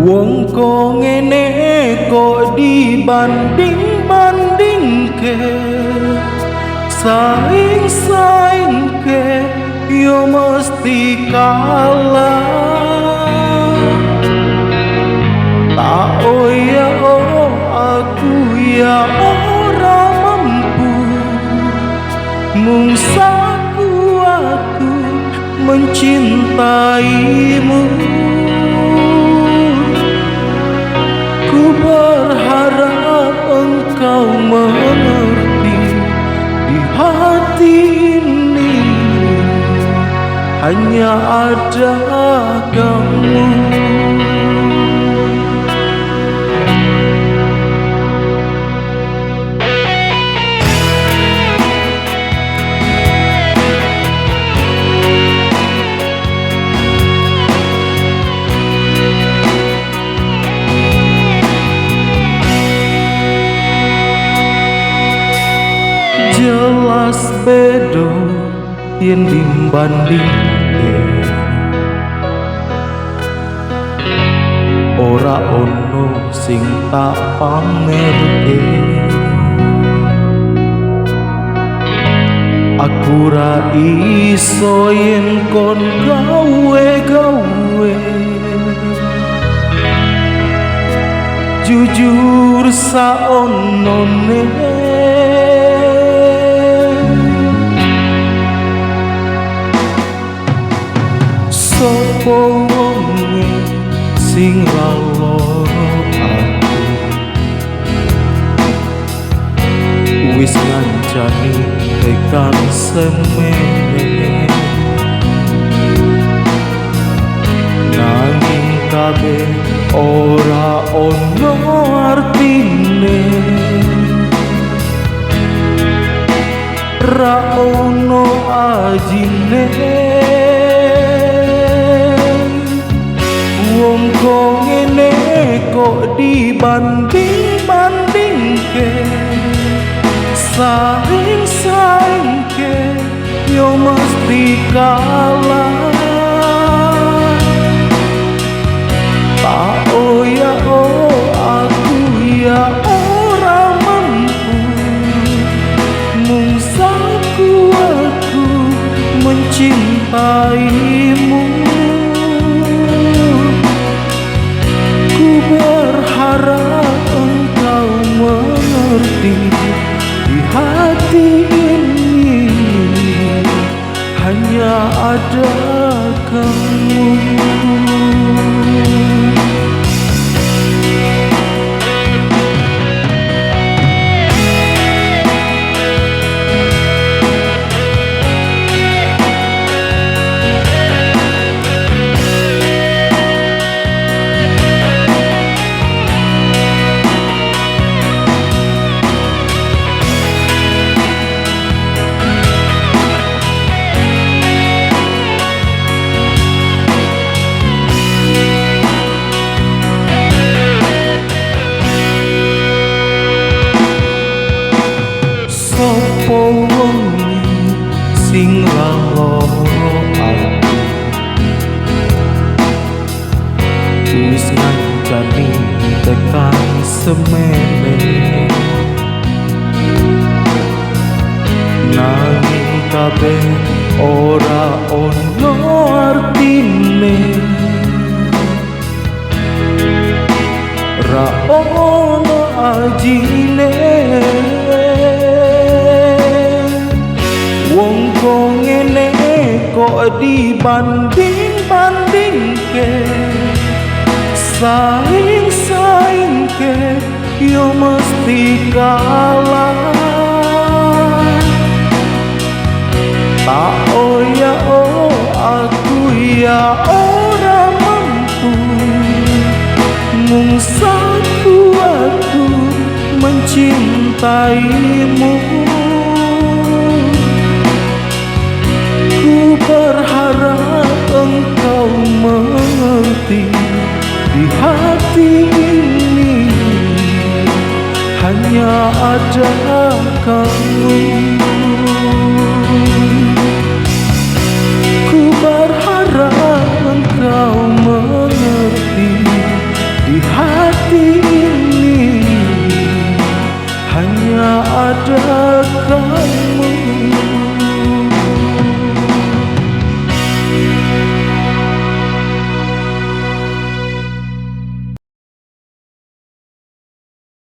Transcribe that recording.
Wong kok ngene kok dibanding-bandingke, saing-saingke yo mesti kalah. Tak oh ya oh aku ya ora mampu, mung saku aku mencintaimu. Ku berharap engkau mengerti, di hati ini hanya ada kamu. Jelas bedo yen dibandingke, ora ono sing tak pamerke. Aku ra iso yen kon gawe-gawe, jujur saonone. Sopo wonge sing ra loro aku, wis ngancani tekan semene, nanging kabeh ora ono artine, ra ono ajine. Wong kok ngene kok dibanding-bandingke, saing-saingke yo mesti kalah. Tak oh ya oh aku ya ora mampu, mung saku aku mencintaimu. Ku berharap engkau mengerti, di hati ini hanya ada kamu. Sopo wonge sing ra loro aku, wis ngancani tekan semene, nanging kabeh ora ono artine, ra ono ajine. Wong kok ngene kok dibanding-bandingke, saing-saingke yo mesti kalah. Tak oh ya oh aku ya ora mampu, mung saku aku mencintaimu. Ku berharap engkau mengerti, di hati ini hanya ada